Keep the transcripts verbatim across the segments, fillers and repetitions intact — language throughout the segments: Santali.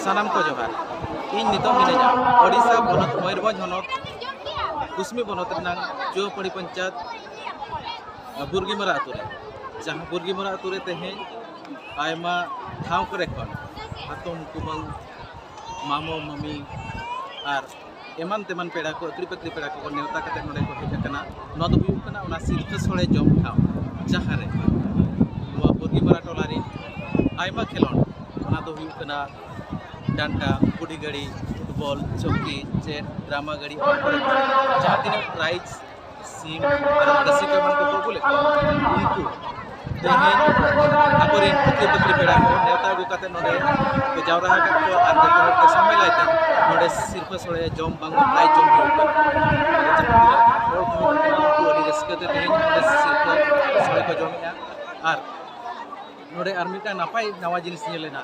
ᱥᱟᱱᱟᱢ ᱠᱚ ᱡᱚᱦᱟᱨ᱾ ᱤᱧ ᱱᱤᱛᱚᱜ ᱢᱤᱱᱟᱹᱧᱟ ᱳᱰᱤᱥᱟ ᱯᱚᱱᱚᱛ ᱢᱚᱭᱩᱨᱵᱷᱚᱸᱡᱽ ᱦᱚᱱᱚᱛ ᱠᱩᱥᱢᱤ ᱵᱚᱱᱚᱛ ᱨᱮᱱᱟᱜ ᱪᱩᱣᱟᱹᱯᱟᱹᱲᱤ ᱯᱚᱧᱪᱟᱭᱮᱛ ᱵᱩᱨᱜᱤᱢᱟᱨᱟ ᱟᱹᱛᱩ ᱨᱮ, ᱡᱟᱦᱟᱸ ᱵᱩᱨᱜᱤᱢᱟᱨᱟ ᱟᱹᱛᱩ ᱨᱮ ᱛᱮᱦᱮᱧ ᱟᱭᱢᱟ ᱴᱷᱟᱶ ᱠᱚᱨᱮ ᱠᱷᱚᱱ ᱦᱟᱛᱚᱢ ᱠᱩᱢᱟᱹᱝ, ᱢᱟᱢᱚ ᱢᱟᱹᱢᱤ ᱟᱨ ᱮᱢᱟᱱ ᱛᱮᱢᱟᱱ ᱯᱮᱲᱟ ᱠᱚ, ᱟᱹᱠᱲᱤ ᱯᱟᱹᱠᱲᱤ ᱯᱮᱲᱟ ᱠᱚᱠᱚ ᱱᱮᱣᱛᱟ ᱠᱟᱛᱮ ᱱᱚᱰᱮ ᱠᱚ ᱦᱮᱡ ᱟᱠᱟᱱᱟ᱾ ᱱᱚᱣᱟ ᱫᱚ ᱦᱩᱭᱩᱜ ᱠᱟᱱᱟ ᱚᱱᱟ ᱥᱤᱨᱯᱷᱟᱹ ᱥᱳᱲᱮ ᱡᱚᱢ ᱴᱷᱟᱶ, ᱡᱟᱦᱟᱸ ᱨᱮ ᱱᱚᱣᱟ ᱵᱩᱨᱜᱤᱢᱟᱨᱟ ᱴᱚᱞᱟ ᱨᱤᱱ ᱟᱭᱢᱟ ᱠᱷᱮᱞᱳᱰ, ᱚᱱᱟ ᱫᱚ ᱦᱩᱭᱩᱜ ᱠᱟᱱᱟ ᱰᱟᱱᱴᱟ, ᱜᱩᱰᱤ ᱜᱟᱹᱲᱤ, ᱯᱷᱩᱴᱵᱚᱞ, ᱪᱚᱠᱤ, ᱪᱮᱥ, ᱰᱨᱟᱢᱟ ᱜᱟᱹᱲᱤ, ᱮᱢᱟᱱ ᱠᱚᱨᱮ ᱡᱟᱦᱟᱸ ᱛᱤᱱᱟᱹᱜ ᱯᱨᱟᱭᱤᱡᱽ, ᱥᱤᱢ ᱟᱨ ᱠᱟᱹᱥᱤ ᱠᱚ ᱮᱢᱟᱱ ᱠᱚᱠᱚ ᱟᱹᱜᱩ ᱞᱮᱫ ᱠᱚᱣᱟ, ᱩᱱᱠᱩ ᱛᱮᱦᱮᱧ ᱟᱠᱚᱨᱮᱱ ᱟᱹᱠᱲᱤ ᱯᱟᱹᱠᱲᱤ ᱯᱮᱲᱟ ᱠᱚ ᱱᱮᱣᱛᱟ ᱟᱹᱜᱩ ᱠᱟᱛᱮ ᱱᱚᱰᱮ ᱠᱚ ᱡᱟᱣᱨᱟ ᱟᱠᱟᱫ ᱠᱚᱣᱟ ᱟᱨ ᱡᱚᱛᱚ ᱦᱚᱲ ᱛᱮ ᱥᱟᱢᱮᱞᱟᱭ ᱛᱮ ᱱᱚᱰᱮ ᱥᱤᱨᱯᱷᱟᱹ ᱥᱳᱲᱮ ᱡᱚᱢ ᱵᱟᱝ ᱯᱨᱟᱭᱤᱡᱽ ᱡᱚᱢ ᱦᱩᱭᱩᱜ ᱠᱟᱱᱟ᱾ ᱱᱚᱰᱮ ᱡᱟᱦᱟᱸ ᱛᱤᱱᱟᱹᱜ ᱦᱚᱲ ᱠᱚ ᱦᱮᱡ ᱟᱠᱟᱱᱟ, ᱩᱱᱠᱩ ᱟᱹᱰᱤ ᱨᱟᱹᱥᱠᱟᱹ ᱛᱮ ᱛᱮᱦᱮᱧ ᱱᱚᱰᱮ ᱥᱤᱨᱯᱷᱟᱹ ᱥᱳᱲᱮ ᱠᱚ ᱡᱚᱢᱮᱜᱼᱟ᱾ ᱟᱨ ᱱᱚᱰᱮ ᱟᱨ ᱢᱤᱫᱴᱟᱝ ᱱᱟᱯᱟᱭ ᱱᱟᱣᱟ ᱡᱤᱱᱤᱥ ᱧᱮᱞ ᱮᱱᱟ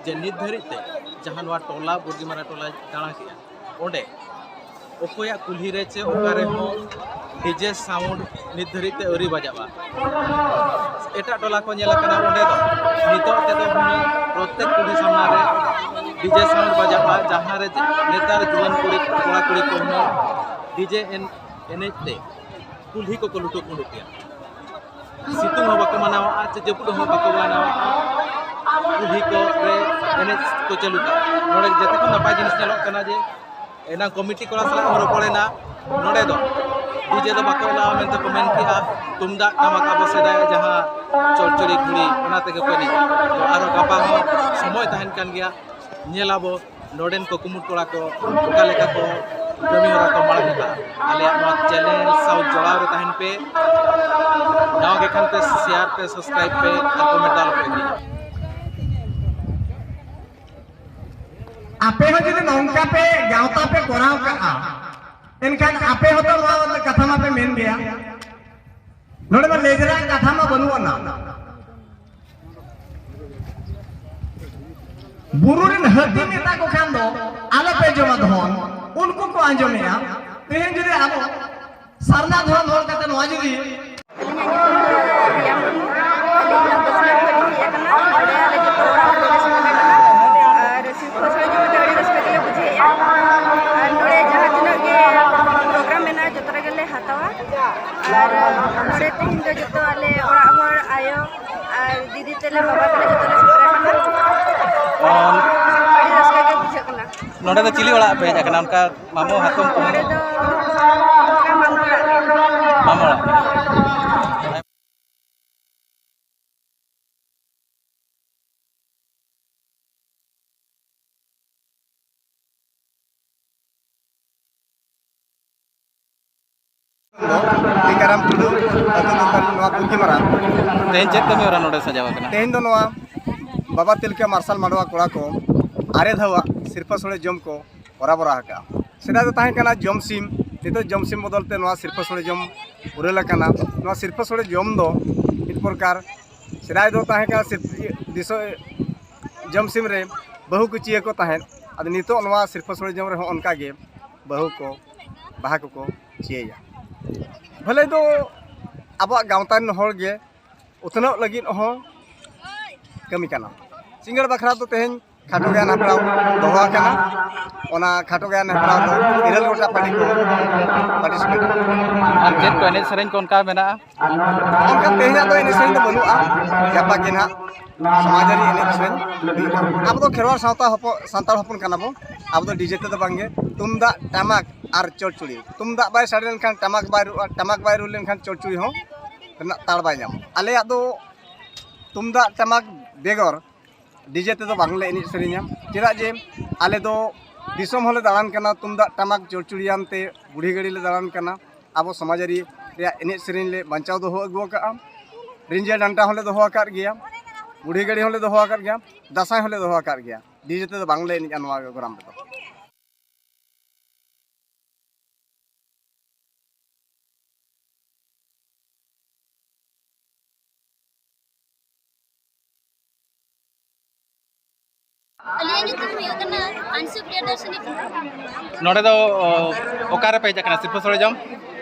ᱡᱮ ᱱᱤᱛ ᱫᱷᱟᱹᱨᱤᱡ ᱛᱮ ᱡᱟᱦᱟᱸ ᱱᱚᱣᱟ ᱴᱚᱞᱟ, ᱵᱩᱨᱜᱤᱢᱟᱨᱟ ᱴᱚᱞᱟ ᱫᱟᱬᱟ ᱠᱮᱜᱼᱟ, ᱚᱸᱰᱮ ᱚᱠᱚᱭᱟᱜ ᱠᱩᱞᱦᱤ ᱨᱮ ᱪᱮ ᱚᱠᱟ ᱨᱮᱦᱚᱸ ᱰᱤᱡᱮ ᱥᱟᱣᱩᱱᱰ ᱱᱤᱛ ᱫᱷᱟᱹᱨᱤᱡ ᱛᱮ ᱟᱹᱣᱨᱤ ᱵᱟᱡᱟᱜᱼᱟ᱾ ᱮᱴᱟᱜ ᱴᱚᱞᱟ ᱠᱚ ᱧᱮᱞ ᱟᱠᱟᱱᱟ, ᱚᱸᱰᱮ ᱫᱚ ᱱᱤᱛᱚᱜ ᱛᱮᱫᱚ ᱦᱩᱱᱟᱹᱝ ᱯᱨᱚᱛᱮᱠ ᱠᱩᱞᱦᱤ ᱥᱟᱢᱱᱟ ᱨᱮ ᱰᱤᱡᱮ ᱥᱟᱣᱩᱱᱰ ᱵᱟᱡᱟᱜᱼᱟ, ᱡᱟᱦᱟᱸ ᱨᱮ ᱱᱮᱛᱟᱨ ᱡᱩᱣᱟᱹᱱ ᱠᱩᱲᱤ ᱠᱚᱲᱟ ᱠᱩᱲᱤ ᱠᱚ ᱦᱩᱱᱟᱹᱝ ᱰᱤᱡᱮ ᱮᱱ-, ᱮᱱᱮᱡ ᱛᱮ ᱠᱩᱞᱦᱤ ᱠᱚᱠᱚ ᱞᱩᱴᱩ ᱯᱩᱸᱰᱩᱜ ᱜᱮᱭᱟ᱾ ᱥᱤᱛᱩᱝ ᱦᱚᱸ ᱵᱟᱠᱚ ᱢᱟᱱᱟᱣᱟ ᱟᱨ ᱪᱮ ᱡᱟᱹᱯᱩᱫ ᱦᱚᱸ ᱵᱟᱠᱚ ᱢᱟᱱᱟᱣᱟ᱾ ᱠᱩᱞᱦᱤ ᱠᱚᱨᱮ ᱮᱱᱮᱡ ᱠᱚ ᱪᱟᱹᱞᱩ ᱠᱟᱜᱼᱟ᱾ ᱱᱚᱰᱮ ᱡᱚᱛᱚ ᱠᱷᱚᱱ ᱱᱟᱯᱟᱭ ᱡᱤᱱᱤᱥ ᱧᱮᱞᱚᱜ ᱠᱟᱱᱟ ᱡᱮ ᱮᱱᱟᱝ ᱠᱚᱢᱤᱴᱤ ᱠᱚᱲᱟ ᱥᱟᱞᱟᱜ ᱦᱚᱸ ᱨᱚᱯᱚᱲ ᱮᱱᱟ, ᱱᱚᱰᱮ ᱫᱚ ᱰᱤᱡᱮ ᱫᱚ ᱵᱟᱠᱚ ᱮᱞᱟᱣᱟ ᱢᱮᱱᱛᱮ ᱠᱚ ᱢᱮᱱ ᱠᱮᱜᱼᱟ᱾ ᱛᱩᱢᱫᱟᱜ ᱴᱟᱢᱟᱠ ᱟᱵᱚ ᱥᱮᱫᱟᱭ ᱡᱟᱦᱟᱸ ᱪᱚᱲᱪᱚᱲᱤ ᱜᱷᱩᱲᱤ, ᱚᱱᱟ ᱛᱮᱜᱮ ᱠᱚ ᱮᱱᱮᱡᱼᱟ᱾ ᱛᱚ ᱟᱨᱚ ᱜᱟᱯᱟ ᱦᱚᱸ ᱥᱚᱢᱚᱭ ᱛᱟᱦᱮᱱ ᱠᱟᱱ ᱜᱮᱭᱟ, ᱧᱮᱞ ᱟᱵᱚ ᱱᱚᱰᱮᱱ ᱠᱚ ᱠᱩᱢᱩᱴ ᱠᱚᱲᱟ ᱠᱚ ᱚᱠᱟ ᱞᱮᱠᱟ ᱠᱚ ᱠᱟᱹᱢᱤ ᱦᱚᱨᱟ ᱠᱚ ᱢᱟᱲᱟᱝ ᱮᱫᱟ᱾ ᱟᱞᱮᱭᱟᱜ ᱱᱚᱣᱟ ᱪᱮᱱᱮᱞ ᱥᱟᱶ ᱡᱚᱲᱟᱣ ᱨᱮ ᱛᱟᱦᱮᱱ ᱯᱮ, ᱱᱟᱣᱟ ᱜᱮ ᱠᱷᱟᱱ ᱯᱮ ᱥᱮᱭᱟᱨ ᱯᱮ, ᱥᱟᱵᱥᱠᱨᱟᱭᱤᱵ ᱯᱮ ᱟᱨ ᱠᱚᱢᱮᱱᱴ ᱫᱚ ᱟᱞᱚ ᱯᱮ ᱦᱤᱲᱤᱧᱟ᱾ ᱟᱯᱮ ᱦᱚᱸ ᱡᱩᱫᱤ ᱱᱚᱝᱠᱟ ᱯᱮ ᱜᱟᱶᱛᱟ ᱯᱮ ᱠᱚᱨᱟᱣ ᱠᱟᱜᱼᱟ, ᱮᱱᱠᱷᱟᱱ ᱟᱯᱮ ᱦᱚᱸᱛᱚ ᱱᱚᱣᱟ ᱠᱟᱛᱷᱟ ᱢᱟᱯᱮ ᱢᱮᱱ ᱜᱮᱭᱟ᱾ ᱱᱚᱰᱮ ᱢᱟ ᱞᱟᱹᱭ ᱨᱮᱱᱟᱜ ᱠᱟᱛᱷᱟ ᱢᱟ ᱵᱟᱹᱱᱩᱜ ᱟᱱᱟ᱾ ᱵᱩᱨᱩ ᱨᱮᱱ ᱦᱟᱹᱛᱤ ᱢᱮᱛᱟ ᱠᱚ ᱠᱷᱟᱱ ᱫᱚ ᱟᱞᱚᱯᱮ ᱡᱚᱢᱟ ᱫᱷᱚᱱ, ᱩᱱᱠᱩ ᱠᱚ ᱟᱸᱡᱚᱢᱮᱜᱼᱟ᱾ ᱛᱮᱦᱮᱧ ᱡᱩᱫᱤ ᱟᱵᱚ ᱥᱟᱨᱱᱟ ᱫᱷᱚᱨᱚᱢ ᱦᱚᱲ ᱠᱟᱛᱮ ᱱᱚᱣᱟ ᱡᱩᱫᱤ ᱟᱹᱞᱤᱧᱟᱜ ᱧᱩᱛᱩᱢ ᱫᱚ ᱨᱤᱭᱟ ᱢᱩᱨᱢᱩ᱾ ᱟᱹᱞᱤᱧ ᱫᱚ ᱵᱟᱹᱥᱞᱟᱹ ᱠᱷᱚᱱ ᱞᱤᱧ ᱦᱮᱡ ᱟᱠᱟᱱᱟ᱾ ᱱᱚᱰᱮ ᱟᱞᱮ ᱡᱚᱛᱚ ᱚᱲᱟᱜ ᱦᱚᱲ ᱞᱮ ᱨᱟᱹᱥᱠᱟᱹ ᱠᱟᱱᱟ᱾ ᱟᱨ ᱱᱚᱰᱮ ᱫᱚ ᱪᱤᱞᱤ ᱚᱲᱟᱜ ᱯᱮ ᱦᱮᱡ ᱟᱠᱟᱱᱟ? ᱚᱱᱠᱟ ᱢᱟᱢᱚ ᱦᱟᱛᱚᱢ ᱠᱚ? ᱱᱚᱰᱮ ᱫᱚ ᱢᱟᱢᱚ ᱚᱲᱟᱜ᱾ ᱫᱚ ᱴᱤᱠᱟᱨᱟᱢ ᱴᱩᱰᱩ, ᱟᱹᱛᱩ ᱫᱚ ᱛᱟᱹᱞᱤᱧ ᱱᱚᱣᱟ ᱯᱩᱞᱠᱤ ᱢᱟᱨᱟ᱾ ᱛᱮᱦᱮᱧ ᱪᱮᱫ ᱠᱟᱹᱢᱤ ᱦᱚᱨᱟ ᱱᱚᱰᱮ ᱥᱟᱡᱟᱣ ᱟᱠᱟᱱᱟ? ᱛᱮᱦᱮᱧ ᱫᱚ ᱱᱚᱣᱟ ᱵᱟᱵᱟ ᱛᱤᱞᱠᱟᱹ ᱢᱟᱨᱥᱟᱞ ᱢᱟᱰᱣᱟ ᱠᱚᱲᱟ ᱠᱚ ᱟᱨᱮ ᱫᱷᱟᱣᱟᱜ ᱥᱤᱨᱯᱟᱹ ᱥᱳᱲᱮ ᱡᱚᱢ ᱠᱚ ᱦᱚᱨᱟ ᱵᱚᱨᱟ ᱟᱠᱟᱫᱼᱟ᱾ ᱥᱮᱫᱟᱭ ᱫᱚ ᱛᱟᱦᱮᱸ ᱠᱟᱱᱟ ᱡᱚᱢ ᱥᱤᱢ, ᱱᱤᱛᱚᱜ ᱡᱚᱢ ᱥᱤᱢ ᱵᱚᱫᱚᱞ ᱛᱮ ᱱᱚᱣᱟ ᱥᱤᱨᱯᱟᱹ ᱥᱳᱲᱮ ᱡᱚᱢ ᱯᱩᱨᱟᱹᱞ ᱟᱠᱟᱱᱟ᱾ ᱱᱚᱣᱟ ᱥᱤᱨᱯᱟᱹ ᱥᱳᱲᱮ ᱡᱚᱢ ᱫᱚ ᱢᱤᱫ ᱯᱨᱚᱠᱟᱨ, ᱥᱮᱫᱟᱭ ᱫᱚ ᱛᱟᱦᱮᱸ ᱠᱟᱱᱟ ᱥᱤᱨ-, ᱤᱭᱟᱹ, ᱫᱤᱥᱟᱹ-, ᱡᱚᱢ ᱥᱤᱢ ᱨᱮ ᱵᱟᱹᱦᱩ ᱠᱚ ᱪᱤᱭᱟᱹ ᱠᱚ ᱛᱟᱦᱮᱸᱫ᱾ ᱟᱫᱚ ᱱᱤᱛᱚᱜ ᱱᱚᱣᱟ ᱥᱤᱨᱯᱟᱹ ᱥᱳᱲᱮ ᱡᱚᱢ ᱨᱮᱦᱚᱸ ᱚᱱᱠᱟ ᱜᱮ ᱵᱟᱹᱦᱩ ᱠᱚ ᱵᱟᱦᱟ ᱠᱚᱠᱚ ᱪᱤᱭᱟᱹᱭᱟ᱾ ᱵᱷᱟᱹᱞᱟᱹᱭ ᱫᱚ ᱟᱵᱚᱣᱟᱜ ᱜᱟᱶᱛᱟ ᱨᱮᱱ ᱦᱚᱲ ᱜᱮ ᱩᱛᱱᱟᱹᱣ ᱞᱟᱹᱜᱤᱫ ᱦᱚᱸ ᱠᱟᱹᱢᱤ ᱠᱟᱱᱟ᱾ ᱥᱤᱸᱜᱟᱹᱲ ᱵᱟᱠᱷᱨᱟ ᱫᱚ ᱛᱮᱦᱮᱧ ᱠᱷᱟᱴᱚ ᱜᱟᱭᱟᱱ ᱦᱮᱯᱨᱟᱣ ᱫᱚᱦᱚ ᱟᱠᱟᱱᱟ᱾ ᱚᱱᱟ ᱠᱷᱟᱴᱚ ᱜᱟᱭᱟᱱ ᱦᱮᱯᱨᱟᱣ ᱫᱚ ᱤᱨᱟᱹᱞ ᱜᱚᱴᱟᱝ ᱯᱟᱹᱴᱤ ᱠᱚ ᱯᱟᱨᱴᱤᱥᱤᱯᱮᱴ᱾ ᱟᱨ ᱪᱮᱫ ᱠᱚ ᱮᱱᱮᱡ ᱥᱮᱨᱮᱧ ᱠᱚ ᱚᱱᱠᱟ ᱢᱮᱱᱟᱜᱼᱟ? ᱚᱱᱠᱟ ᱛᱮᱦᱮᱧᱟᱜ ᱫᱚ ᱮᱱᱮᱡ ᱥᱮᱨᱮᱧ ᱫᱚ ᱵᱟᱹᱱᱩᱜᱼᱟ, ᱜᱟᱯᱟ ᱜᱮ ᱱᱟᱦᱟᱜ ᱥᱚᱢᱟᱡᱽᱟᱹᱨᱤ ᱮᱱᱮᱡ ᱥᱮᱨᱮᱧ ᱦᱩᱭᱩᱜᱼᱟ᱾ ᱟᱵᱚ ᱫᱚ ᱠᱷᱮᱨᱣᱟᱲ ᱥᱟᱶᱛᱟ ᱦᱚᱯᱚ-, ᱥᱟᱱᱛᱟᱲ ᱦᱚᱯᱚᱱ ᱠᱟᱱᱟ ᱵᱚ᱾ ᱟᱵᱚ ᱫᱚ ᱰᱤᱡᱮ ᱛᱮᱫᱚ ᱵᱟᱝᱜᱮ, ᱛᱩᱢᱫᱟᱜ ᱴᱟᱢᱟᱠ ᱟᱨ ᱪᱚᱲᱪᱩᱲᱤ᱾ ᱛᱩᱢᱫᱟᱜ ᱵᱟᱭ ᱥᱟᱰᱮ ᱞᱮᱱᱠᱷᱟᱱ ᱴᱟᱢᱟᱠ ᱵᱟᱭ ᱨᱩᱜᱼᱟ, ᱴᱟᱢᱟᱠ ᱵᱟᱭ ᱨᱩ ᱞᱮᱱᱠᱷᱟᱱ ᱪᱚᱲᱪᱩᱲᱤ ᱦᱚᱸ ᱨᱮᱱᱟᱜ ᱛᱟᱲ ᱵᱟᱭ ᱧᱟᱢᱟ᱾ ᱟᱞᱮᱭᱟᱜ ᱫᱚ ᱛᱩᱢᱫᱟᱜ ᱴᱟᱢᱟᱠ ᱵᱮᱜᱚᱨ ᱰᱤᱡᱮ ᱛᱮᱫᱚ ᱵᱟᱝᱞᱮ ᱮᱱᱮᱡ ᱥᱮᱨᱮᱧᱟ᱾ ᱪᱮᱫᱟᱜ ᱡᱮ ᱟᱞᱮ ᱫᱚ ᱫᱤᱥᱚᱢ ᱦᱚᱸᱞᱮ ᱫᱟᱬᱟᱱ ᱠᱟᱱᱟ, ᱛᱩᱢᱫᱟᱜ ᱴᱟᱢᱟᱠ ᱪᱚᱲᱪᱩᱲᱤᱭᱟᱱ ᱛᱮ ᱵᱩᱲᱦᱤ ᱜᱟᱹᱰᱤ ᱞᱮ ᱫᱟᱬᱟᱱ ᱠᱟᱱᱟ᱾ ᱟᱵᱚ ᱥᱚᱢᱟᱡᱽᱟᱹᱨᱤ ᱨᱮᱭᱟᱜ ᱮᱱᱮᱡ ᱥᱮᱨᱮᱧ ᱞᱮ ᱵᱟᱧᱪᱟᱣ ᱫᱚᱦᱚ ᱟᱹᱜᱩ ᱟᱠᱟᱫᱼᱟ᱾ ᱨᱤᱸᱡᱟᱹ ᱰᱟᱱᱴᱟ ᱦᱚᱸᱞᱮ ᱫᱚᱦᱚ ᱟᱠᱟᱫ ᱜᱮᱭᱟ, ᱵᱩᱲᱦᱤ ᱜᱟᱹᱰᱤ ᱦᱚᱸᱞᱮ ᱫᱚᱦᱚ ᱟᱠᱟᱫ ᱜᱮᱭᱟ, ᱫᱟᱸᱥᱟᱭ ᱦᱚᱸᱞᱮ ᱫᱚᱦᱚ ᱟᱠᱟᱫ ᱜᱮᱭᱟ᱾ ᱰᱤᱡᱮ ᱛᱮᱫᱚ ᱵᱟᱝᱞᱮ ᱮᱱᱮᱡᱼᱟ ᱱᱚᱣᱟ ᱜᱨᱟᱢ ᱨᱮᱫᱚ᱾ ᱟᱹᱞᱤᱧᱟᱜ ᱧᱩᱛᱩᱢ ᱦᱩᱭᱩᱜ ᱠᱟᱱᱟ ᱟᱱᱥᱩ ᱯᱨᱤᱭᱟᱫᱚᱨᱥᱤᱱᱤ ᱴᱩᱰᱩ᱾ ᱱᱚᱰᱮ ᱫᱚ, ᱚ, ᱚᱠᱟ ᱨᱮᱯᱮ ᱦᱮᱡ ᱟᱠᱟᱱᱟ ᱥᱤᱨᱯᱟᱹ ᱥᱳᱲᱮ ᱡᱚᱢ?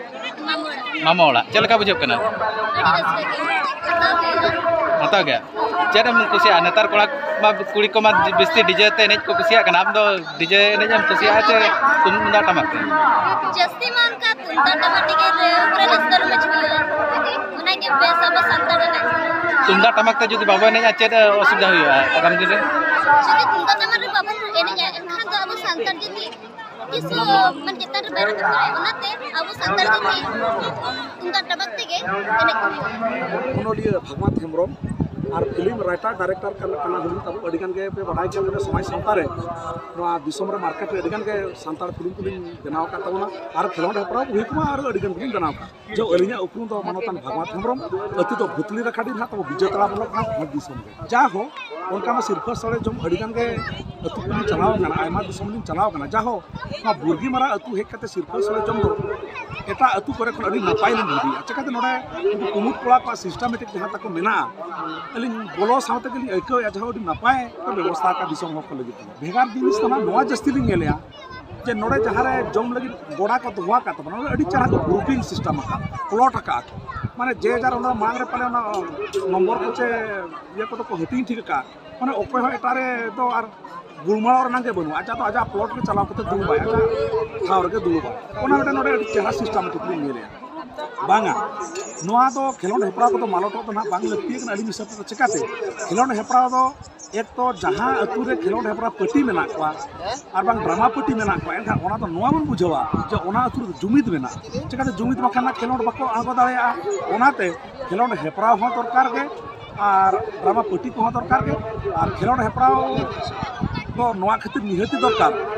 ᱢᱟᱢᱚ ᱚᱲᱟᱜ᱾ ᱢᱟᱢᱚ ᱚᱲᱟᱜ᱾ ᱪᱮᱫ ᱞᱮᱠᱟ ᱵᱩᱡᱷᱟᱹᱜ ᱠᱟᱱᱟ? ᱟᱹᱰᱤ ᱨᱟᱹᱥᱠᱟᱹ ᱜᱮ᱾ ᱦᱟᱛᱟᱣ ᱦᱩᱭᱩᱜᱼᱟ᱾ ᱦᱟᱛᱟᱣ ᱜᱮ᱾ ᱪᱮᱫ ᱮᱢ ᱠᱩᱥᱤᱭᱟᱜᱼᱟ? ᱱᱮᱛᱟᱨ ᱠᱚᱲᱟ ᱢᱟ, ᱠᱩᱲᱤ ᱠᱚᱢᱟ ᱵᱮᱥᱤ ᱰᱤᱡᱮ ᱛᱮ ᱮᱱᱮᱡ ᱠᱚ ᱠᱩᱥᱤᱭᱟᱜ ᱠᱟᱱᱟ᱾ ᱟᱢ ᱫᱚ ᱰᱤᱡᱮ ᱮᱱᱮᱡ ᱮᱢ ᱠᱩᱥᱤᱭᱟᱜᱼᱟ ᱪᱮ ᱛᱩᱢᱫᱟᱜ ᱴᱟᱢᱟᱠ ᱛᱮ? ᱡᱟᱹᱥᱛᱤ ᱢᱟ ᱚᱱᱠᱟ ᱛᱩᱢᱫᱟᱜ ᱴᱟᱢᱟᱠ ᱛᱮᱜᱮ ᱯᱩᱨᱟᱹ ᱨᱟᱹᱥᱠᱟᱹ ᱨᱚᱢᱚᱡᱽ ᱦᱩᱭᱩᱜᱼᱟ᱾ ᱚᱱᱟᱜᱮ ᱵᱮᱥ ᱟᱵᱚ ᱥᱟᱱᱛᱟᱲ ᱮᱱᱮᱡ᱾ ᱛᱩᱢᱫᱟᱜ ᱴᱟᱢᱟᱠ ᱛᱮ ᱡᱩᱫᱤ ᱵᱟᱵᱚ ᱮᱱᱮᱡᱼᱟ, ᱪᱮᱫ ᱚᱥᱩᱵᱤᱫᱷᱟ ᱦᱩᱭᱩᱜᱼᱟ ᱟᱜᱟᱢ ᱫᱤᱱ ᱨᱮ? ᱡᱩᱫᱤ ᱛᱩᱢᱫᱟᱜ ᱴᱟᱢᱟᱠ ᱨᱮ ᱵᱟᱵᱚᱱ ᱮᱱᱮᱡᱼᱟ, ᱮᱱᱠᱷᱟᱱ ᱫᱚ ᱟᱵᱚ ᱥᱟᱱᱛᱟᱲ ᱡᱟᱹᱛᱤ ᱛᱤᱥ ᱦᱚᱸ ᱢᱟᱱᱮ ᱪᱮᱛᱟᱱ ᱨᱮ ᱵᱟᱭ ᱨᱟᱠᱟᱵ ᱫᱟᱲᱮᱭᱟᱜᱼᱟ᱾ ᱚᱱᱟᱛᱮ ᱟᱵᱚ ᱥᱟᱱᱛᱟᱲ ᱡᱟᱹᱛᱤ ᱛᱩᱢᱫᱟᱜ ᱴᱟᱢᱟᱠ ᱛᱮᱜᱮ ᱮᱱᱮᱡ ᱠᱚ ᱦᱩᱭᱩᱜᱼᱟ᱾ ᱚᱱᱚᱞᱤᱭᱟᱹ ᱵᱷᱟᱜᱽᱣᱟᱱ ᱦᱮᱢᱵᱨᱚᱢ ᱟᱨ ᱯᱷᱤᱞᱢ ᱨᱟᱭᱴᱟᱨ ᱰᱟᱭᱨᱮᱠᱴᱚᱨ ᱠᱟᱱᱟ, ᱠᱟᱱᱟ ᱦᱩᱭᱩᱜ ᱛᱟᱵᱚ᱾ ᱟᱹᱰᱤ ᱜᱟᱱ ᱜᱮ ᱯᱮ ᱵᱟᱰᱟᱭ ᱜᱮᱭᱟ, ᱢᱟᱱᱮ ᱥᱚᱢᱟᱡᱽ ᱥᱟᱶᱛᱟ ᱨᱮ ᱱᱚᱣᱟ ᱫᱤᱥᱚᱢ ᱨᱮ ᱢᱟᱨᱠᱮᱴ ᱨᱮ ᱟᱹᱰᱤ ᱜᱟᱱ ᱜᱮ ᱥᱟᱱᱛᱟᱲ ᱯᱷᱤᱞᱢ ᱠᱚᱞᱤᱧ ᱵᱮᱱᱟᱣ ᱟᱠᱟᱫ ᱛᱟᱵᱚᱱᱟ ᱟᱨ ᱠᱷᱮᱞᱳᱰ ᱦᱮᱯᱨᱟᱣ ᱠᱚ ᱦᱩᱭᱩᱜ ᱢᱟ ᱟᱨ ᱟᱹᱰᱤ ᱜᱟᱱ ᱜᱮᱞᱤᱧ ᱵᱮᱱᱟᱣ ᱟᱠᱟᱫ᱾ ᱡᱮ ᱟᱹᱞᱤᱧᱟᱜ ᱩᱯᱨᱩᱢ ᱫᱚ ᱢᱟᱱᱚᱛᱟᱱ ᱵᱷᱟᱜᱽᱣᱟᱱ ᱦᱮᱢᱵᱨᱚᱢ, ᱟᱹᱛᱩ ᱫᱚ ᱵᱷᱩᱛᱞᱤ ᱨᱟᱠᱷᱟᱰᱤ ᱱᱟᱦᱟᱜ ᱛᱟᱵᱚ ᱵᱤᱡᱚᱭ ᱛᱟᱲᱟ ᱵᱞᱚᱠ ᱱᱟᱦᱟᱜ ᱵᱷᱚᱸᱡᱽ ᱫᱤᱥᱚᱢ ᱨᱮ᱾ ᱡᱟᱦᱳ, ᱚᱱᱠᱟ ᱢᱟ ᱥᱤᱨᱯᱷᱟᱹ ᱥᱚᱲᱮ ᱡᱚᱢ ᱟᱹᱰᱤ ᱜᱟᱱ ᱜᱮ ᱟᱹᱛᱩ ᱠᱚᱞᱤᱧ ᱪᱟᱞᱟᱣ ᱟᱠᱟᱱᱟ, ᱟᱭᱢᱟ ᱫᱤᱥᱚᱢ ᱞᱤᱧ ᱪᱟᱞᱟᱣ ᱟᱠᱟᱱᱟ᱾ ᱡᱟᱦᱳ, ᱱᱚᱣᱟ ᱵᱩᱨᱜᱤ ᱢᱟᱨᱟ ᱟᱹᱛᱩ ᱦᱮᱡ ᱠᱟᱛᱮ ᱥᱤᱨᱯᱷᱟᱹ ᱥᱚᱲᱮ ᱡᱚᱢ ᱫᱚ ᱮᱴᱟᱜ ᱟᱹᱛᱩ ᱠᱚᱨᱮ ᱠᱷᱚᱱ ᱟᱹᱰᱤ ᱱᱟᱯᱟᱭ ᱞᱤᱧ ᱵᱩᱡᱷᱟᱹᱣᱟ᱾ ᱪᱮᱠᱟᱛᱮ ᱱᱚᱰᱮ ᱩᱱᱠᱩ ᱠᱩᱢᱩᱴ ᱠᱚᱲᱟ ᱠᱚᱣᱟᱜ ᱥᱤᱥᱴᱮᱢᱮᱴᱤᱠ ᱡᱟᱦᱟᱸ ᱛᱟᱠᱚ ᱢᱮᱱᱟᱜᱼᱟ, ᱟᱹᱞᱤᱧ ᱵᱚᱞᱚ ᱥᱟᱶ ᱛᱮᱜᱮ ᱞᱤᱧ ᱟᱹᱭᱠᱟᱹᱣᱮᱫᱼᱟ, ᱡᱟᱦᱳ, ᱟᱹᱰᱤ ᱱᱟᱯᱟᱭ ᱠᱚ ᱵᱮᱵᱚᱥᱛᱷᱟ ᱟᱠᱟᱫ ᱫᱤᱥᱚᱢ ᱦᱚᱲ ᱠᱚ ᱞᱟᱹᱜᱤᱫ ᱛᱮ᱾ ᱵᱷᱮᱜᱟᱨ ᱡᱤᱱᱤᱥ ᱫᱚ ᱱᱟᱦᱟᱜ ᱱᱚᱣᱟ ᱡᱟᱹᱥᱛᱤ ᱞᱤᱧ ᱧᱮᱞᱮᱜᱼᱟ, ᱡᱮ ᱱᱚᱰᱮ ᱡᱟᱦᱟᱸ ᱨᱮ ᱡᱚᱢ ᱞᱟᱹᱜᱤᱫ ᱜᱚᱰᱟ ᱠᱚ ᱫᱚᱦᱚ ᱟᱠᱟᱫ ᱛᱟᱵᱚᱱᱟ, ᱱᱚᱰᱮ ᱟᱹᱰᱤ ᱪᱮᱦᱨᱟ ᱠᱚ ᱜᱨᱩᱯᱤᱝ ᱥᱤᱥᱴᱮᱢ ᱟᱠᱟᱫ, ᱯᱞᱚᱴ ᱟᱠᱟᱫ ᱠᱚ᱾ ᱢᱟᱱᱮ ᱡᱮ ᱡᱟᱨ ᱚᱱᱟ ᱢᱟᱲᱟᱝ ᱨᱮ ᱯᱟᱞᱮ ᱚᱱᱟ ᱱᱚᱢᱵᱚᱨ ᱠᱚ ᱪᱮ ᱤᱭᱟᱹ ᱠᱚᱫᱚ ᱠᱚ ᱦᱟᱹᱴᱤᱧ ᱴᱷᱤᱠ ᱟᱠᱟᱫ, ᱢᱟᱱᱮ ᱚᱠᱚᱭ ᱦᱚᱸ ᱮᱴᱟᱜ ᱨᱮ ᱫᱚ ᱟᱨ ᱜᱩᱲᱢᱟᱲᱟᱣ ᱨᱮᱱᱟᱜ ᱜᱮ ᱵᱟᱹᱱᱩᱜᱼᱟ᱾ ᱟᱡᱟᱜ ᱫᱚ ᱟᱡᱟᱜ ᱯᱞᱚᱴ ᱨᱮ ᱪᱟᱞᱟᱣ ᱠᱟᱛᱮ ᱫᱩᱲᱩᱵᱟᱭ, ᱟᱡᱟᱜ ᱴᱷᱟᱶ ᱨᱮᱜᱮ ᱫᱩᱲᱩᱵᱟᱭ᱾ ᱚᱱᱟ ᱢᱤᱫᱴᱮᱱ ᱱᱚᱰᱮ ᱟᱹᱰᱤ ᱪᱮᱦᱨᱟ ᱥᱤᱥᱴᱮᱢᱮᱴᱤᱠ ᱞᱤᱧ ᱧᱮᱞᱮᱜᱼᱟ᱾ ᱵᱟᱝᱟ, ᱱᱚᱣᱟ ᱫᱚ ᱠᱷᱮᱞᱳᱰ ᱦᱮᱯᱨᱟᱣ ᱠᱚᱫᱚ ᱢᱟᱞᱚᱴᱚᱜ ᱫᱚ ᱱᱟᱦᱟᱜ ᱵᱟᱝ ᱞᱟᱹᱠᱛᱤ ᱠᱟᱱᱟ ᱟᱹᱞᱤᱧ ᱦᱤᱥᱟᱹᱵ ᱛᱮᱫᱚ᱾ ᱪᱮᱠᱟᱛᱮ? ᱠᱷᱮᱞᱳᱰ ᱦᱮᱯᱨᱟᱣ ᱫᱚ ᱮᱠ ᱛᱚ ᱡᱟᱦᱟᱸ ᱟᱹᱛᱩ ᱨᱮ ᱠᱷᱮᱞᱳᱰ ᱦᱮᱯᱨᱟᱣ ᱯᱟᱹᱴᱤ ᱢᱮᱱᱟᱜ ᱠᱚᱣᱟ ᱟᱨ ᱵᱟᱝ ᱰᱨᱟᱢᱟ ᱯᱟᱹᱴᱤ ᱢᱮᱱᱟᱜ ᱠᱚᱣᱟ, ᱮᱱᱠᱷᱟᱱ ᱚᱱᱟ ᱫᱚ ᱱᱚᱣᱟ ᱵᱚᱱ ᱵᱩᱡᱷᱟᱹᱣᱟ ᱡᱮ ᱚᱱᱟ ᱟᱹᱛᱩ ᱨᱮᱫᱚ ᱡᱩᱢᱤᱫ ᱢᱮᱱᱟᱜᱼᱟ᱾ ᱪᱮᱠᱟᱛᱮ ᱡᱩᱢᱤᱫ ᱵᱟᱠᱷᱟᱱ ᱱᱟᱜ ᱠᱷᱮᱞᱳᱰ ᱵᱟᱠᱚ ᱟᱬᱜᱚ ᱫᱟᱲᱮᱭᱟᱜᱼᱟ᱾ ᱚᱱᱟᱛᱮ ᱠᱷᱮᱞᱳᱰ ᱦᱮᱯᱨᱟᱣ ᱦᱚᱸ ᱫᱚᱨᱠᱟᱨ ᱜᱮ ᱟᱨ ᱰᱨᱟᱢᱟ ᱯᱟᱹᱴᱤ ᱠᱚᱦᱚᱸ ᱫᱚᱨᱠᱟᱨ ᱜᱮ᱾ ᱟᱨ ᱠᱷᱮᱞᱳᱰ ᱦᱮᱯᱨᱟᱣ ᱫᱚ ᱱᱚᱣᱟ ᱠᱷᱟᱹᱛᱤᱨ ᱱᱤᱦᱟᱹᱛᱤ ᱫᱚᱨᱠᱟᱨ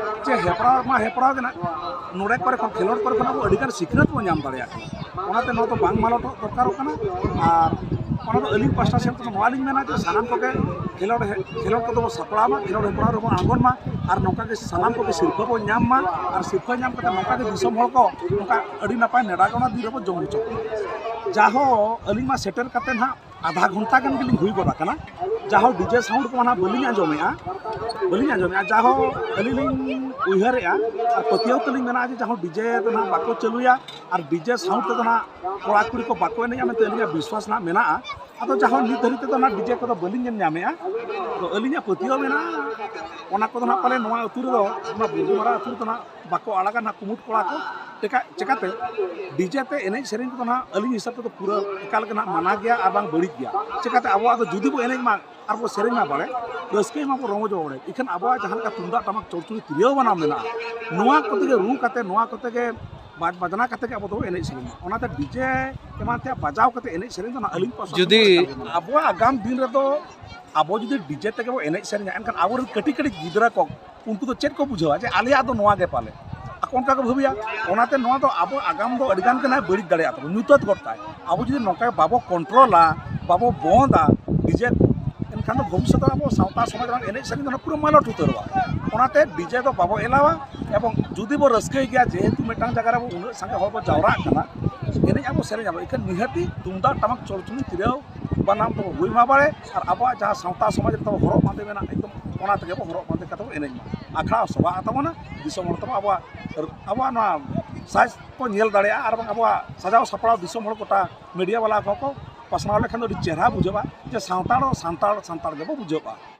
ᱡᱮ ᱦᱮᱯᱨᱟᱣ ᱢᱟ ᱦᱮᱯᱨᱟᱣ ᱜᱮ ᱱᱟᱜ, ᱱᱚᱰᱮ ᱠᱚᱨᱮ ᱠᱷᱚᱱ, ᱠᱷᱮᱞᱳᱰ ᱠᱚᱨᱮ ᱠᱷᱚᱱ ᱟᱵᱚ ᱟᱹᱰᱤᱜᱟᱱ ᱥᱤᱠᱷᱱᱟᱹᱛ ᱵᱚᱱ ᱧᱟᱢ ᱫᱟᱲᱮᱭᱟᱜ ᱠᱟᱱᱟ᱾ ᱚᱱᱟᱛᱮ ᱱᱚᱣᱟ ᱫᱚ ᱵᱟᱝ ᱢᱟᱞᱚᱴᱚᱜ ᱫᱚᱨᱠᱟᱨᱚᱜ ᱠᱟᱱᱟ᱾ ᱟᱨ ᱚᱱᱟ ᱫᱚ ᱟᱹᱞᱤᱧ ᱯᱟᱥᱴᱟ ᱥᱮᱫ ᱠᱷᱚᱱ ᱱᱚᱣᱟ ᱞᱤᱧ ᱢᱮᱱᱟ ᱡᱮ ᱥᱟᱱᱟᱢ ᱠᱚᱜᱮ ᱠᱷᱮᱞᱳᱰ ᱦᱮ-, ᱠᱷᱮᱞᱳᱰ ᱠᱚᱫᱚ ᱵᱚᱱ ᱥᱟᱯᱲᱟᱣ ᱢᱟ, ᱠᱷᱮᱞᱳᱰ ᱦᱮᱯᱨᱟᱣ ᱨᱮᱵᱚᱱ ᱟᱬᱜᱚᱱ ᱢᱟ, ᱟᱨ ᱱᱚᱝᱠᱟ ᱜᱮ ᱥᱟᱱᱟᱢ ᱠᱚᱜᱮ ᱥᱤᱨᱯᱷᱟᱹ ᱵᱚᱱ ᱧᱟᱢ ᱢᱟ, ᱟᱨ ᱥᱤᱨᱯᱷᱟᱹ ᱧᱟᱢ ᱠᱟᱛᱮ ᱱᱚᱝᱠᱟ ᱜᱮ ᱫᱤᱥᱚᱢ ᱦᱚᱲ ᱠᱚ ᱱᱚᱝᱠᱟ ᱟᱹᱰᱤ ᱱᱟᱯᱟᱭ ᱱᱮᱰᱟ ᱜᱚᱱᱟ ᱫᱤᱱ ᱨᱮᱵᱚᱱ ᱡᱚᱢ ᱦᱚᱪᱚ ᱠᱚᱣᱟ᱾ ᱡᱟᱦᱳ, ᱟᱹᱞᱤᱧ ᱢᱟ ᱥᱮᱴᱮᱨ ᱠᱟᱛᱮ ᱱᱟᱦᱟᱜ ᱟᱫᱷᱟ ᱜᱷᱚᱱᱴᱟ ᱜᱟᱱ ᱜᱮᱞᱤᱧ ᱦᱩᱭ ᱜᱚᱫ ᱟᱠᱟᱱᱟ᱾ ᱡᱟᱦᱳ, ᱰᱤᱡᱮ ᱥᱟᱣᱩᱱᱰ ᱠᱚᱢᱟ ᱱᱟᱦᱟᱜ ᱵᱟᱹᱞᱤᱧ ᱟᱸᱡᱚᱢᱮᱜᱼᱟ, ᱵᱟᱹᱞᱤᱧ ᱟᱸᱡᱚᱢᱮᱜᱼᱟ᱾ ᱡᱟᱦᱳ, ᱟᱹᱞᱤᱧ ᱞᱤᱧ ᱩᱭᱦᱟᱹᱨᱮᱜᱼᱟ ᱟᱨ ᱯᱟᱹᱛᱭᱟᱹᱣ ᱛᱟᱹᱞᱤᱧ ᱢᱮᱱᱟᱜᱼᱟ ᱡᱮ ᱡᱟᱦᱳ, ᱰᱤᱡᱮ ᱫᱚ ᱱᱟᱦᱟᱜ ᱵᱟᱠᱚ ᱪᱟᱹᱞᱩᱭᱟ ᱟᱨ ᱰᱤᱡᱮ ᱥᱟᱣᱩᱱᱰ ᱛᱮᱫᱚ ᱱᱟᱦᱟᱜ ᱠᱚᱲᱟ ᱠᱩᱲᱤ ᱠᱚ ᱵᱟᱠᱚ ᱮᱱᱮᱡᱼᱟ ᱢᱮᱱᱛᱮ ᱟᱹᱞᱤᱧᱟᱜ ᱵᱤᱥᱣᱟᱥ ᱱᱟᱦᱟᱜ ᱢᱮᱱᱟᱜᱼᱟ᱾ ᱟᱫᱚ ᱡᱟᱦᱳ, ᱱᱤᱛ ᱫᱷᱟᱹᱨᱤᱡ ᱛᱮᱫᱚ ᱱᱟᱦᱟᱜ ᱰᱤᱡᱮ ᱠᱚᱫᱚ ᱵᱟᱹᱞᱤᱧ ᱧᱮᱞ ᱧᱟᱢᱮᱜᱼᱟ᱾ ᱟᱫᱚ ᱟᱹᱞᱤᱧᱟᱜ ᱯᱟᱹᱛᱭᱟᱹᱣ ᱢᱮᱱᱟᱜᱼᱟ, ᱚᱱᱟ ᱠᱚᱫᱚ ᱱᱟᱦᱟᱜ ᱯᱟᱞᱮ ᱱᱚᱣᱟ ᱟᱹᱛᱩ ᱨᱮᱫᱚ, ᱚᱱᱟ ᱵᱩᱨᱜᱩᱢᱟᱨᱟ ᱟᱹᱛᱩ ᱨᱮᱫᱚ ᱱᱟᱦᱟᱜ ᱵᱟᱠᱚ ᱟᱲᱟᱜᱟ ᱱᱟᱦᱟᱜ ᱠᱩᱢᱩᱴ ᱠᱚᱲᱟ ᱠᱚ᱾ ᱪᱮᱠᱟ ᱪᱮᱠᱟᱛᱮ ᱰᱤᱡᱮ ᱛᱮ ᱮᱱᱮᱡ ᱥᱮᱨᱮᱧ ᱠᱚᱫᱚ ᱱᱟᱦᱟᱜ ᱟᱹᱞᱤᱧ ᱦᱤᱥᱟᱹᱵ ᱛᱮᱫᱚ ᱯᱩᱨᱟᱹ ᱮᱠᱟᱞ ᱜᱮ ᱱᱟᱦᱟᱜ ᱢᱟᱱᱟ ᱜᱮᱭᱟ ᱟᱨ ᱵᱟᱝ ᱵᱟᱹᱲᱤᱡ ᱜᱮᱭᱟ᱾ ᱪᱮᱠᱟᱛᱮ ᱟᱵᱚᱣᱟᱜ ᱫᱚ ᱡᱩᱫᱤ ᱵᱚ ᱮᱱᱮᱡ ᱢᱟ ᱟᱨ ᱵᱚ ᱥᱮᱨᱮᱧ ᱢᱟ ᱵᱟᱲᱮ, ᱨᱟᱹᱥᱠᱟᱹᱭ ᱢᱟ ᱵᱚ ᱨᱚᱢᱚᱡᱽ ᱵᱟᱲᱮ, ᱤᱠᱷᱟᱹᱱ ᱟᱵᱚᱣᱟᱜ ᱡᱟᱦᱟᱸ ᱞᱮᱠᱟ ᱛᱩᱢᱫᱟᱜ ᱴᱟᱢᱟᱠ ᱪᱚᱲᱪᱩᱲᱤ ᱛᱤᱨᱭᱳ ᱵᱟᱱᱟᱢ ᱢᱮᱱᱟᱜᱼᱟ, ᱱᱚᱣᱟ ᱠᱚᱛᱮ ᱜᱮ ᱨᱩ ᱠᱟᱛᱮ, ᱱᱚᱣᱟ ᱠᱚᱛᱮ ᱜᱮ ᱵᱟᱡ ᱵᱟᱡᱽᱱᱟ ᱠᱟᱛᱮ ᱜᱮ ᱟᱵᱚ ᱫᱚ ᱮᱱᱮᱡ ᱥᱮᱨᱮᱧ ᱢᱟ᱾ ᱚᱱᱟᱛᱮ ᱰᱤᱡᱮ ᱮᱢᱟᱱ ᱛᱮᱭᱟᱜ ᱵᱟᱡᱟᱣ ᱠᱟᱛᱮ ᱮᱱᱮᱡ ᱥᱮᱨᱮᱧ ᱫᱚ ᱱᱟᱦᱟᱜ ᱟᱹᱞᱤᱧ ᱯᱟᱥᱴᱟ ᱡᱩᱫᱤ ᱠᱷᱚᱱ ᱫᱚ ᱮᱠᱟᱞ ᱜᱮ ᱢᱟᱱᱟ᱾ ᱟᱵᱚᱣᱟᱜ ᱟᱜᱟᱢ ᱫᱤᱱ ᱨᱮᱫᱚ ᱟᱵᱚ ᱡᱩᱫᱤ ᱰᱤᱡᱮ ᱛᱮᱜᱮ ᱵᱚ ᱮᱱᱮᱡ ᱥᱮᱨᱮᱧᱟ, ᱮᱱᱠᱷᱟᱱ ᱟᱵᱚᱨᱮᱱ ᱠᱟᱹᱴᱤᱡ ᱠᱟᱹᱴᱤᱡ ᱜᱤᱫᱽᱨᱟᱹ ᱠᱚ, ᱩᱱᱠᱩ ᱫᱚ ᱪᱮᱫ ᱠᱚ ᱵᱩᱡᱷᱟᱹᱣᱟ ᱡᱮ ᱟᱞᱮᱭᱟᱜ ᱫᱚ ᱱᱚᱣᱟ ᱜᱮ ᱯᱟᱞᱮ, ᱟᱠᱚ ᱚᱱᱠᱟ ᱠᱚ ᱵᱷᱟᱹᱵᱤᱭᱟ᱾ ᱚᱱᱟᱛᱮ ᱱᱚᱣᱟ ᱫᱚ ᱟᱵᱚ ᱟᱜᱟᱢ ᱫᱚ ᱟᱹᱰᱤ ᱜᱟᱱ ᱜᱮ ᱱᱟᱦᱟᱜ ᱵᱟᱹᱲᱤᱡ ᱫᱟᱲᱮᱭᱟᱜ ᱛᱟᱵᱚᱱ, ᱧᱩᱛᱟᱹᱛ ᱜᱚᱫ ᱠᱟᱜᱼᱟᱭ᱾ ᱟᱵᱚ ᱡᱩᱫᱤ ᱱᱚᱝᱠᱟ ᱵᱟᱵᱚ ᱠᱚᱱᱴᱨᱳᱞᱟ, ᱵᱟᱵᱚ ᱵᱚᱱᱫᱟ ᱰᱤᱡᱮ ᱠᱚ, ᱮᱱᱠᱷᱟᱱ ᱫᱚ ᱵᱷᱚᱵᱤᱥᱥᱚᱛ ᱨᱮ ᱟᱵᱚ ᱥᱟᱶᱛᱟ ᱥᱚᱢᱟᱡᱽ ᱨᱮᱱᱟᱜ ᱮᱱᱮᱡ ᱥᱮᱨᱮᱧ ᱫᱚ ᱱᱟᱦᱟᱜ ᱯᱩᱨᱟᱹ ᱢᱟᱞᱚᱴ ᱩᱛᱟᱹᱨᱚᱜᱼᱟ᱾ ᱚᱱᱟᱛᱮ ᱰᱤᱡᱮ ᱫᱚ ᱵᱟᱵᱚ ᱮᱞᱟᱣᱟ᱾ ᱮᱵᱚᱝ ᱡᱩᱫᱤ ᱵᱚ ᱨᱟᱹᱥᱠᱟᱹᱭ ᱜᱮᱭᱟ, ᱡᱮᱦᱮᱛᱩ ᱢᱤᱫᱴᱟᱝ ᱡᱟᱭᱜᱟ ᱨᱮ ᱟᱵᱚ ᱩᱱᱟᱹᱜ ᱥᱟᱸᱜᱮ ᱦᱚᱲ ᱵᱚ ᱡᱟᱣᱨᱟᱜ ᱠᱟᱱᱟ, ᱮᱱᱮᱡ ᱟᱵᱚ, ᱥᱮᱨᱮᱧ ᱟᱵᱚ, ᱮᱱᱠᱷᱟᱱ ᱱᱤᱦᱟᱹᱛᱤ ᱛᱩᱢᱫᱟᱜ ᱴᱟᱢᱟᱠ ᱪᱚᱲᱪᱩᱲᱤ ᱛᱤᱨᱭᱳ ᱵᱟᱱᱟᱢ ᱛᱟᱵᱚ ᱦᱩᱭ ᱢᱟ ᱵᱟᱲᱮ, ᱟᱨ ᱟᱵᱚᱣᱟᱜ ᱡᱟᱦᱟᱸ ᱥᱟᱶᱛᱟ ᱥᱚᱢᱟᱡᱽ ᱨᱮ ᱛᱟᱵᱚ ᱦᱚᱨᱚᱜ ᱵᱟᱸᱫᱮ ᱢᱮᱱᱟᱜᱼᱟ, ᱮᱠᱫᱚᱢ ᱚᱱᱟ ᱛᱮᱜᱮ ᱵᱚ ᱦᱚᱨᱚᱜ ᱵᱟᱸᱫᱮ ᱠᱟᱛᱮ ᱵᱚ ᱮᱱᱮᱡ ᱢᱟ᱾ ᱟᱠᱷᱲᱟ ᱥᱚᱵᱷᱟᱜ ᱛᱟᱵᱚᱱᱟ, ᱫᱤᱥᱚᱢ ᱦᱚᱲ ᱛᱟᱵᱚ ᱟᱵᱚᱣᱟᱜ, ᱟᱵᱚᱣᱟᱜ ᱱᱚᱣᱟ ᱥᱟᱡᱽ ᱠᱚ ᱧᱮᱞ ᱫᱟᱲᱮᱭᱟᱜᱼᱟ, ᱟᱨ ᱵᱟᱝ ᱟᱵᱚᱣᱟᱜ ᱥᱟᱡᱟᱣ ᱥᱟᱯᱲᱟᱣ ᱫᱤᱥᱚᱢ ᱦᱚᱲ ᱜᱚᱴᱟ ᱢᱤᱰᱤᱭᱟ ᱵᱟᱞᱟ ᱠᱚᱦᱚᱸ ᱠᱚ ᱯᱟᱥᱱᱟᱣ ᱞᱮᱠᱷᱟᱱ ᱫᱚ ᱟᱹᱰᱤ ᱪᱮᱦᱨᱟ ᱵᱩᱡᱷᱟᱹᱜᱼᱟ ᱡᱮ ᱥᱟᱱᱛᱟᱲ ᱦᱚᱸ ᱥᱟᱱᱛᱟᱲ, ᱥᱟᱱᱛᱟᱲ ᱜᱮᱵᱚ ᱵᱩᱡᱷᱟᱹᱜᱼᱟ᱾